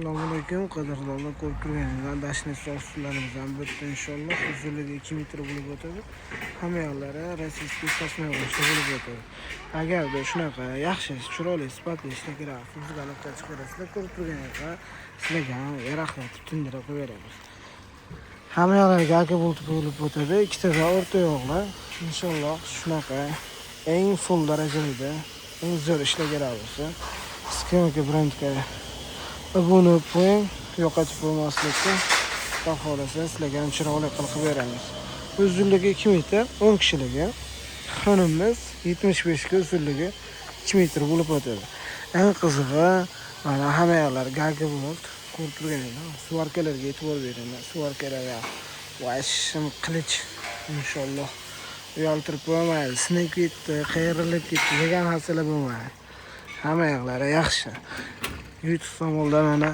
Assalomu alaykum, qadrdonlar. Ko'rib turganingizdek, дачный stollarimiz ham bitta, inshaalloh. Uzunligi 2 metr bo'lib o'tadi. Hamma yoqlari российский сосна yog'ochda bo'lib o'tadi. Agarda shunaqa yaxshi, chiroyli, sifatli ishlar kerak, bizga aloqa chiqarasizlar. Ko'rib turganingizdek, sizlarga ham yaraqlatib, tindirib qo'yib beramiz. Hamma yoqlariga aka bo'lib o'tadi. Ikkitada o'rta yo'qlar. Inshaalloh, shunaqa eng full darajada, eng zo'r ishlar kerak bo'lsa, Skamaka brendga obuna bo'lib qo'ying, yo'qotib qo'ymaslikka. Xudo xohlasa, sizlarga ham chiroyli qilib beramiz. Uzunligi 2 metr, 10 kishiligi. Xonamiz 75 ga, uzunligi 2 metr bo'lib o'tadi. Eng qizig'i, mana, hamma yoqlari гайка болт. Ko'rib turganingiz, сварка larga e'tibor beringlar. Сварка lar vashim qilich, inshaalloh. Uyaltirib qo'ymaydi, sinib ketdi, qayrilib ketdi degan narsalar bo'lmaydi. Hamma yoqlari yaxshi. Yutuq tomondan, mana,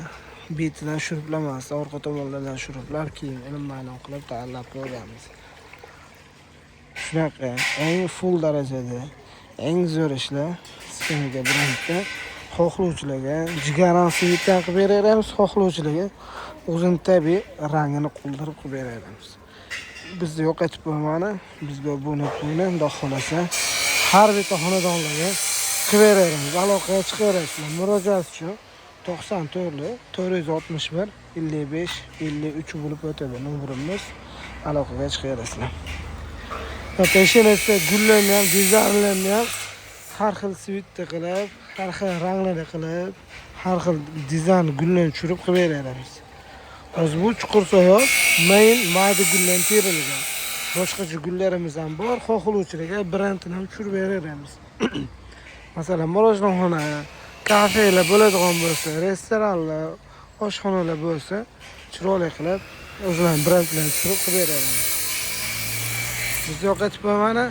betidan shuruplamasdan, orqa tomonlardan shuruplab, keyin ilm-ma'lum qilib tayyorlab qo'yganmiz. Shunaqa eng full darajada, eng zo'r ishlar Skamaka brendda. Xohlovchilarga jigarrang цвет dan qilib beraveramiz, xohlovchilarga o'zini tabiiy rangini qoldirib qilib beraveramiz. Bizni yo'qotib qo'ymani, bizga obuna qo'yinglar, xudo xohlasa, har bitta xonadonlarga qilib beraveramiz. Aloqaga chiqaverasizlar. Murojaat uchun 94 461 55 53 bo'lib o'tadi nomerimiz. Aloqaga chiqaverasizlar. Peshanasida gullarni ham, dizaynlarni ham har xil цвет da qilib, har xil ranglarda qilib, har xil dizayn gullarni tushirib qilib beraveramiz. Hozir bu chuqur sayoz, mayin mayda gullarni terilgan. Boshqacha gullarimiz ham bor, xohlovchilarga brendini ham tushirib beraveramiz. Masalan, мороженое xona, kafelar bo'ladigan bo'lsa, restoranlar, oshxonalar bo'lsa, chiroyli qilib o'zlarini brendlarini tushirib qilib beramiz. Bizni yo'qotib qo'ymani,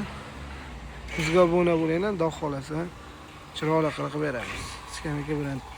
bizga obuna bo'linglar, xudo xohlasa, chiroyli qilib beramiz. Skamaka brend.